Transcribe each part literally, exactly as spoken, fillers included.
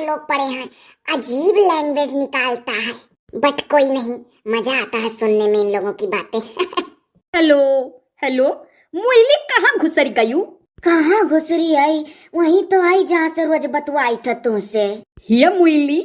तो पड़े हैं, अजीब लैंग्वेज निकालता है। बट कोई नहीं, मजा आता है सुनने में इन लोगों की बातें। हेलो, हेलो, मुइली कहाँ घुसर गयू? कहाँ घुसरी आई? वहीं तो आई जहाँ से रोज बतुआई था तुमसे। हे मुइली,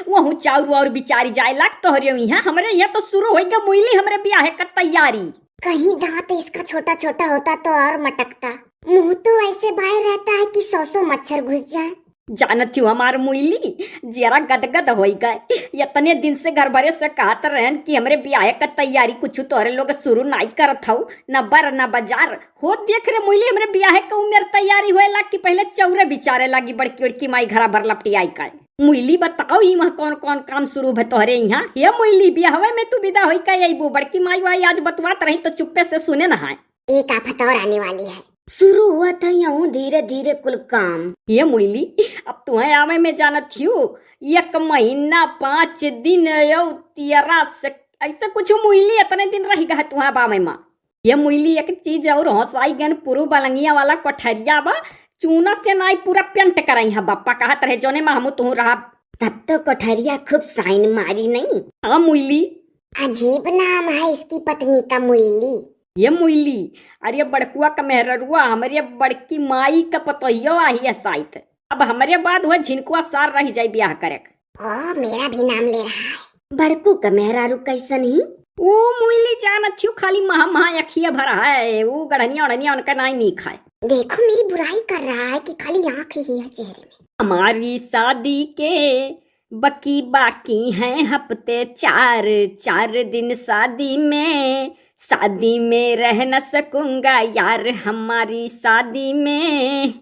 वहू चाउर वाउर बिचारी जाए लाग तोहरे यहाँ, हमरे यहाँ तो शुरू होइगा मुइली हमरे ब्याह का तैयारी। कहीं दांत इसका छोटा छोटा होता तो और मटकता। मुंह तो ऐसे बाहर रहता है कि सौ सौ मच्छर घुस जाए। जानत हूँ हमार मुइली, जरा गदगद होई गए। इतने दिन से घर भरे से कहत रहन कि हमरे ब्याह का तैयारी कुछ तोहरे लोग शुरू नाई करत हऊ, न बर न बाजार। हो देख रे मुइली, हमरे ब्याह का उम्र तैयारी होए लाग कि पहले चौरे बिचारे लागी बड़की बड़की माई घरा भर लपटी आई का। मुइली बताओ, ई वहाँ कौन कौन काम शुरू भे तोहरे यहाँ? हे मुइली, ब्याहवे में तू विदा होई का अइबू? बड़की माई वाई आज बतवात रही तो चुप्पे से सुने न है। एक आफत और आने वाली है। शुरू हुआ था यूं धीरे धीरे कुल काम। हे मुइली, अब तुहे आवे में जानत हियो, एक महीना पाँच दिन यो तेरह से ऐसे कुछ मुइली इतने दिन रह गए तुहे आवे में। हे मुइली, एक चीज और हंसाई गन पुरु बलंगिया वाला कोठरिया बा, चूना से नाई पूरा पेंट कराई है बप्पा कहत रहे जोने में हमू तुहू रहा। तब तो कोठरिया खूब साइन मारी नहीं। हाँ मुइली। अजीब नाम है इसकी पत्नी का, मुइली। ये मुइली, अरे बड़कुआ का मेहररुआ, हमरे बड़की माई का पतोहियो आही है साइत। अब हमरे बाद हुआ झिनकुआ सार रह जाई ब्याह करे। ओ, मेरा भी नाम ले रहा है। बड़कू का मेहरारू कैसन ही? ऊ मुइली जानत छियो, खाली महा महा अखिया भर है, ऊ गढ़निया ओढ़निया उनका नाई नीक है। देखो, मेरी बुराई कर रहा है कि खाली आँख ही है चेहरे में। हमारी शादी के बकी बाकी हैं हफ्ते चार, चार दिन शादी में, शादी में रह न सकूंगा यार, हमारी शादी में।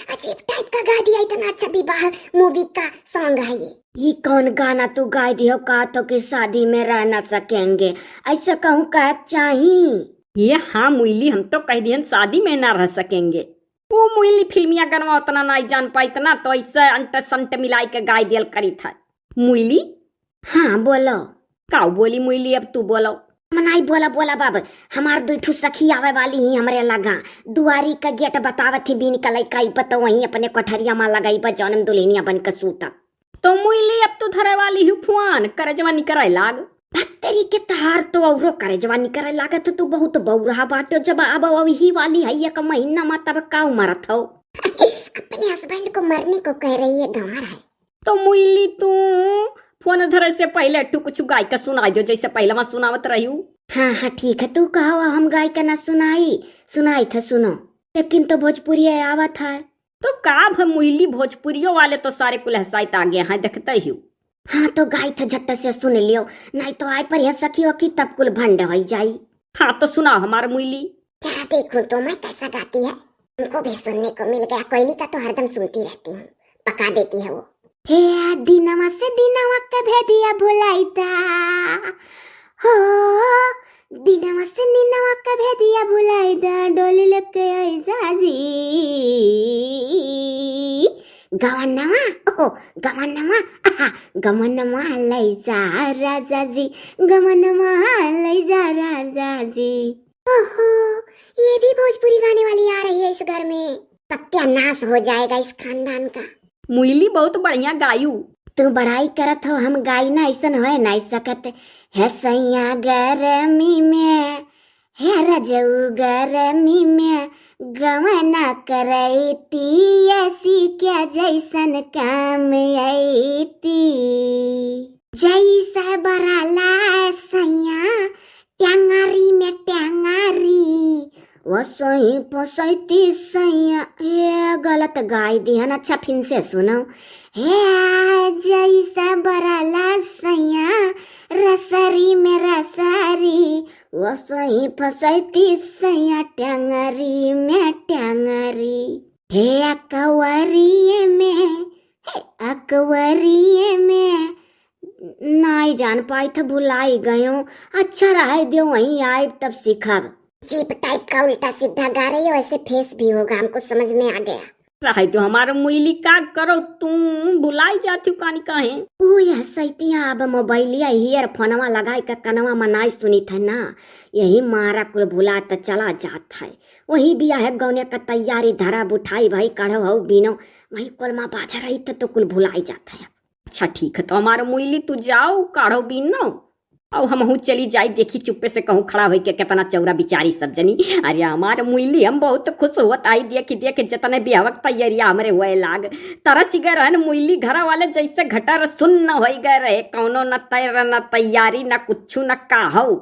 अजीब टाइप का गा दिया, इतना अच्छा विवाह मूवी का सॉन्ग है ये। ये कौन गाना तू गाय दियो, कहा तो कि शादी में रह ना सकेंगे, ऐसा कहूँ कह चाही? ये हाँ मुइली, हम तो कह दियन शादी में ना रह सकेंगे। वो मुइली फिल्मिया गनवा उतना नाई जान पाई, इतना तो ऐसे अंट संट मिलाई के गाय दियल करी था। मुइली, हाँ बोलो। काऊ बोली मुइली, अब तू बोलो। मनाई बोला, बोला बाब, हमार दुई ठू सखी आवे वाली ही हमरे लगा। दुआरी का गेट बतावत ही बीन का लइका, ई पतो वहीं अपने कोठरिया मा लगाई बा, जौन में दुल्हनिया बन के सूता। तो मुइली अब तू धरे वाली ही फुआन, करे जवानी करे लाग। भक्तरी के तहार तो औरो करे जवानी करे लागत, तू बहुत बौरहा बाटो, जब अब वही वाली है एक महीना मा तब काऊ मरत हो। अपने हस्बैंड को मरने को कह रही है, गंवार है। तो मुइली तू फोन धरे से पहले तू कुछ गाय के सुनाई दो, जैसे पहले वहाँ सुनावत रही। हाँ, हाँ, ठीक है, तू कहो, हम गाय के ना सुनाई, सुनाई था, सुनो। लेकिन तो भोजपुरी आवत है। तो का भ मुइली, भोजपुरियो वाले तो सारे कुल हसाइत आगे हैं, देखते ही। हाँ, तो गाय था झट से सुन लियो, नहीं तो आए पर यह सखी वखी तब कुल भंड हो जाई। हाँ, तो सुनाओ हमार मुइली। जरा देखूं तो मैं कैसा गाती है। तुमको भी सुनने को मिल गया, कोयली का तो हरदम सुनती रहती हूँ, पका देती है वो। हे दिनवा से दिनवा के भेदिया भुलाइदा, हो दिनवा से दिनवा के भेदिया भुलाइदा, डोली लेके आई जा जी। गवनवा, ओ गवनवा, आहा, गवनवा लई जा राजा जी, गवनवा लई जा राजा जी। ओहो, ये भी भोजपुरी गाने वाली आ रही है इस घर में। सत्यानाश हो जाएगा इस खानदान का। मुइली बहुत बढ़िया गायू। तू बड़ाई करत हो, हम गाई ना, ऐसन होए नाई सकत। हे सैया गरमी में, हे रजऊ गरमी में, गवना करैती एसी के जैसन काम अइती। जैसे बरला सैया, टंगरी में टंगरी, वो सोई पोसैती सैया। ए, गलत गाय दिहन, अच्छा फिन से सुनो। हे, जैसे बरला सैया, रसरी में रसरी, वो सोई फसैती सैया, टंगरी में टंगरी। हे, अकवरिये में, हे, अकवरिये में, नाई जान पाई था, भुलाई गयो। अच्छा रहे दियो, वहीं आइब तब सीखब। जीप टाइप का उल्टा सीधा गा रही हो, ऐसे फेस भी होगा, हमको समझ में आ गया। रहे दियो हमारो मुइली, का करो तू, भुलाई जाती हो कानी काहे? ऊ यह सैतिया अब मोबाइलिया ईयरफोनवा लगाई के कनवा मा नाई सुनी थे ना, यही मारा कुल भुला त चला जात है। वही बियाह गौने का तैयारी धरा बुठाई भाई कढ़ो हऊ बीनो, नहीं, कोलमा बाझा रही त तो कुल भुलाई जात है। अच्छा ठीक है, तो हमार मुइली तू जाओ, काढ़ो बीनो, अउ हमहू चली जाई, देखी चुप्पे से कहूँ खड़ा होई के केतना चौरा बिचारी सब जनी। अरे हमार मुइली, हम बहुत खुश होत आई, देखी देख जतने बियाह क तैयारिया हमरे होए लाग। तरस गए रहन मुइली, घरा वाले जैसे घटर सुन्न होई गए रहे, कौनो न तैर न तैयारी न कुछु न काहू।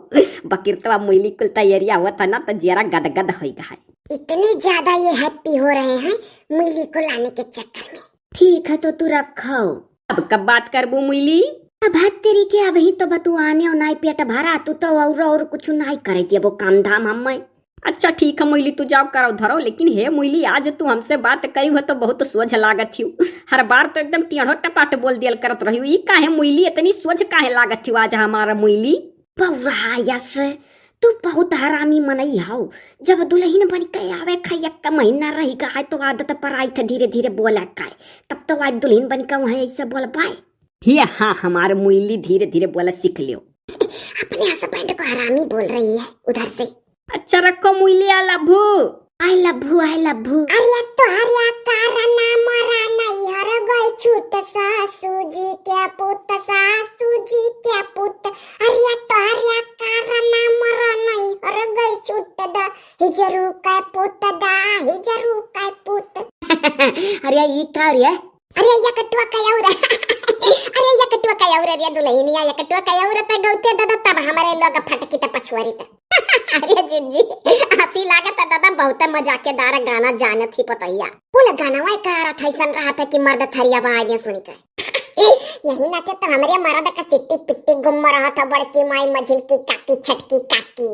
बकिरतवा मुइली कुल तैयारिया होत है ना, तो जियरा गदगद होई गए है। इतने ज्यादा ये happy हो रहे हैं मुइली को लाने के चक्कर में। ठीक है, तो तू रखो। अब कब बात करबू मुइली? अब हद तेरी के, अबही तो बतुआने और नाई पेट भरा, तू तो और, और कुछ नाई करे दियबो काम धाम हम्मे। अच्छा ठीक है मुइली, तू जाओ करो धरो, लेकिन हे मुइली, आज तू हमसे बात करी हो तो बहुत सोझ लागत हियो। हर बार तो एकदम टेढ़ो टपाट बोल दियल करत रही हो, ई काहे मुइली इतनी सोझ काहे लागत हियो आज हमारा मुइली? बौरा यस, तू बहुत हरामी मनई हौ। जब दुल्हन बन के आवे खा एक महीना रही गा है तो आदत पर आई थे धीरे धीरे बोले का है। तब तो आज दुल्हन बन के वहाँ ऐसे बोल पाए। हे हाँ, हमार मुइली धीरे धीरे बोला सीख लियो। अपने husband को हरामी बोल रही है उधर से। अच्छा रखो मुइली, I love you। I love you, I love you। अरे तोहरे कारण मोरा नैहर गए छूट, सासू जी के पूत, सासू जी के पूत। अरे तोहरे कारण मोरा नैहर गए छूट, द हिजरू के पूत, द हिजरू के पूत। अरे ई का रे? अरे या कटुआ कयाउर। अरे या कटुआ कयाउर रे दुल्हनिया, या कटुआ कयाउर त गौते दादा तब हमरे लोग फटकी त पछुआरी त। अरे जिज्जी, हंसी लागत है दादा, बहुत मजाकेदार गाना जानत ही पतोहिया। कुल गानवा का अर्थ ऐसन रहत है कि मर्द थरिया बा आगे सुनी के। यही नाते तो हमरे मर्द का सिट्टी पिट्टी गुम रहत है, बड़की माई, मझिलकी काकी, छटकी काकी।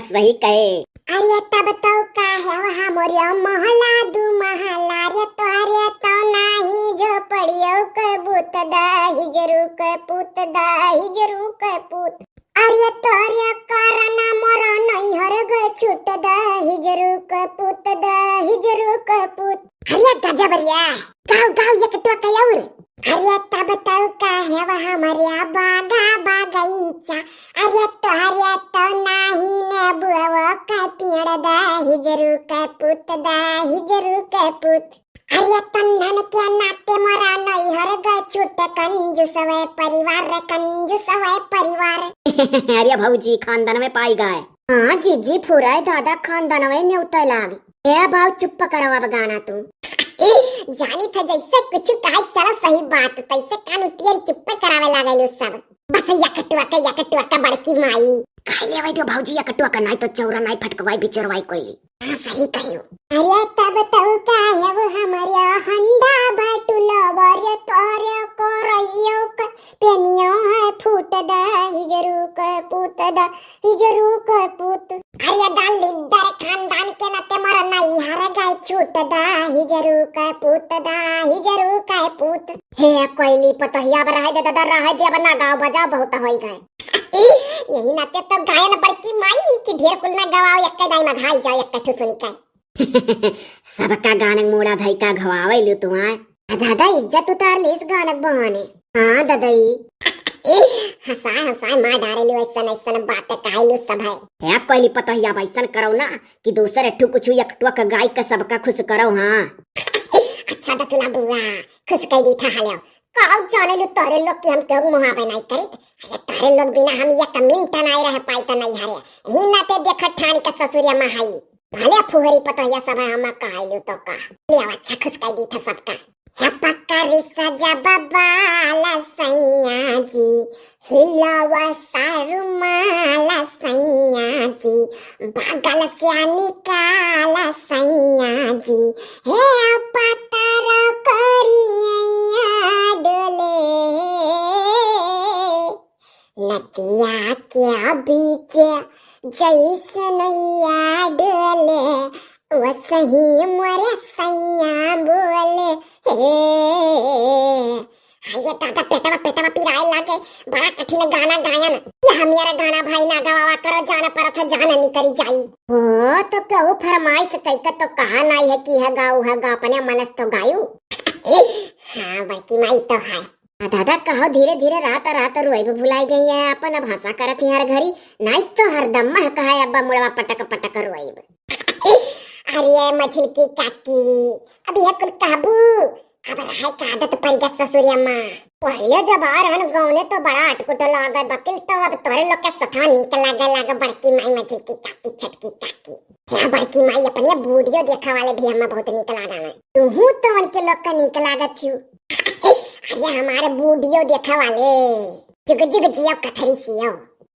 सही कहे। अरे तब तो का है वहाँ मोरिया महला दू महला रे, तोहरे तो नाही झोपड़ियों के बूत, द हिजरू के पूत, द हिजरू के पूत। अरे तोहरे कारण मोरा नैहर गए छूट, द हिजरू के पूत, द हिजरू के पूत। अरे गजब रे, गाओ गाओ या कटुआ कयाउर। अरे तब तो का है वहाँ मोरिया बागा बगीचा, अरे तोहरे तो नाही नेबुआ के पेड़, द हिजरू के पूत, द हिजरू के पूत। अरे तन्नन के नाते मोरा नैहर गए छूट, कंजूसवे परिवार रे, कंजूसवे परिवार। अरे भौजी, खानदान में पाई गए। हाँ जिज्जी, फुराए दादा, खानदानवे नेवते लाग। ए बाऊ, चुप करावा अब गाना तू। जानी था जैसे कुछ कहे, चलो सही बात, तैसे कान उठियर चुप करावे लागेलू सब। बस या कटुआ के, या कटुआ का बड़की माई। काहे लेवे दो भौजी या कटुआ का, नाई तो चौरा नाई फटकवाई बिचरवाई कोई। हाँ, सही कहियो। अरे तब तो का है वो हमारे हंडा बटुला, अरे तोरे को रहियो क पेनियो है फूट, द हिजरू के पूत, द हिजरू के पूत। अरे दलिद्दर खानदान के नाते मोर नैहर गए छूट, द हिजरू के पूत, द हिजरू के पूत। हे कोइली पतोहिया, अब रहे दे दादा, रहे दे, अब ना गाओ बजाओ, बहुत होई गए। यही नाते तो गायन बड़की माई कि ढेर कुल ना गवाओ, एक दाई में घाई जाओ, एक ठो सुनी के। सबका गानक मूड़ा धई का घवावे लू तू आय। आ दादा, इज्जत उतार लीस गानक बहाने। हाँ ददई। हंसाए हंसाए मार डारे लू, ऐसन ऐसन बात काहे लू सब है। हे कोइली पतोहिया, अब ऐसन करो ना कि दूसर ठू कुछ एक टुक गाय का सबका खुश करो। हाँ। अच्छा दतुला बुआ, खुश कह दी था हालो। काऊ जाने लू तोहरे लोग कि हम केहू मुहाबे नहीं करित। अरे तोहरे लोग बिना हम एक मिनट नहीं रह पाई त नहीं हरे। ही नाते देख ठानी का ससुरिया में हई। भले फुहरी पतोहिया सब है, हम कहाइलू तो का। ले आओ, अच्छा खुश कर दी था सबका। हे पकड़ी सजा बबाल सैया जी, हिलावा सारुमाल सैया जी, बगल से निकाल सैया जी, हे पतर करिया डोले। नदिया के बीच जैसे नैया डोले, वसही मोरे सैया बोले। हे, हाय दादा, पेटवा, पेटवा पिराए लागे, बड़ा कठिन गाना गायन। ये हमारा गाना भाई ना गवावा करो, जाना परत है, जाना निकरी जाई। हो, तो केहू फरमाइश कई के तो कहा नहीं है कि है गाऊ, है गा, अपने मनस तो गायू। हाँ, बड़की माई तो है। आ दादा, कहो धीरे धीरे, रात रात रोइब भुलाई गई है अपन, अब हंसा करत ही हर घड़ी, नाई तो हरदम मह कहा अब्बा मुड़वा पटक पटक रोइब। अरे मझिलकी काकी, अब यह कुल कहबू? अब रहे का आदत पड़ गया ससुरिया माँ। पहले जब आ रहन गौने तो बड़ा अटकुट लागे बकिल, तो अब तोरे लोग के सथवा नीक लागे लागे बड़की माई, मझिलकी काकी, छोटकी काकी। या बड़की माई, अपने बूढ़ियो देखा वाले भी हमें बहुत नीक लागा है। तुहू तो उनके लोग का नीक लागत थियू। अरे हमारे बूढ़ियो देखा वाले, जुग जुग जियो कथरी सियो।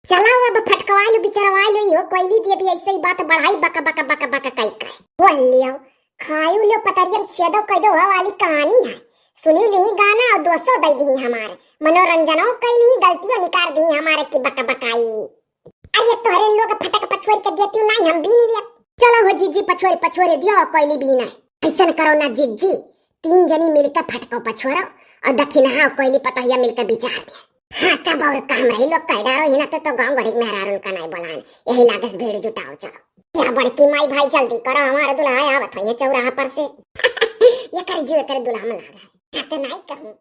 चलाओ अब फटकवाइ लो, बिचरवाइ लो, इहो कोइली दिए भी ऐसे ही बात बढ़ाई, बक बक बक बक कई कई। बोल लियो, खायू लियो पतरियम छेदो कई दो, वह वाली कहानी है। सुनी लिही गाना और दोसो दे दी हमारे, मनोरंजनो कई ली, गलतियों निकाल दी हमारे की बक बकाई। अरे तोहरे लोग फटक पछोर के देती नहीं, हम बीन लिया। चलो हो जिज्जी, पछोर पछोर दियो कोइली बीन है। ऐसन करो ना जिज्जी, तीन जनी मिलकर फटको पछोरो और दक्षिणहा कोइली पतोहिया मिलकर बिचार दे। हाँ, तब और काम रही लोग कह डारो ही ना तो, तो गाँव गढ़ी के मेहरारून का नहीं बोलान। यही लागस भीड़ जुटाओ, चलो। या बड़की माई भाई जल्दी करो, हमारे दुल्हा आवत है ये चौराहा पर से। ये कर जियो, ये कर दुल्हा में लाग है। हाँ, तो नहीं कहूँ।